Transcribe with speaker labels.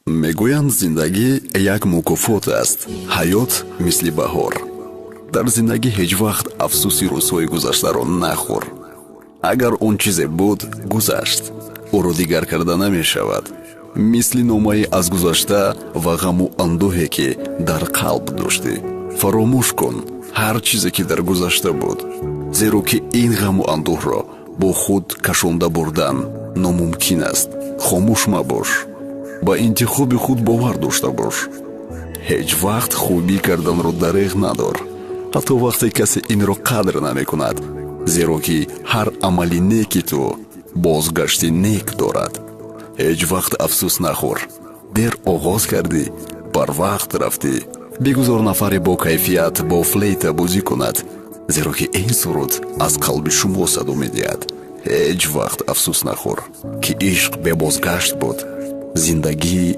Speaker 1: Мегӯянд, зиндагӣ як мукофот аст, ҳаёт мисли баҳор. Дар зиндагӣ ҳеҷ вақт афсӯси рӯзҳои гузаштаро нахӯр. Агар он чизе буд, гузашт, ӯро дигар карда намешавад. Мисли номае аз гузашта ва ғаму андӯҳе, ки дар қалб доштӣ. Фаромӯш кун ҳар чизе, ки дар гузашта буд, зеро ки ин ғаму андӯҳро бо худ кашонда бурдан номумкин аст. Хомӯш мабош, ба интихоби худ бовар дошта бош. Ҳеҷ вақт хубӣ карданро дареғ надор, ҳатто вақте касе инро қадр намекунад, зеро ки ҳар амали неки ту бозгашти нек дорад. Ҳеҷ вақт афсӯс нахӯр, дер оғоз кардӣ, барвақт рафтӣ. Бигузор нафаре бо кайфият бо флейта бозӣ кунад, зеро ки ин суруд аз қалби шумо садо медиҳад. Ҳеҷ вақт афсӯс нахӯр, ки ишқ бебозгашт буд. Зиндагӣ.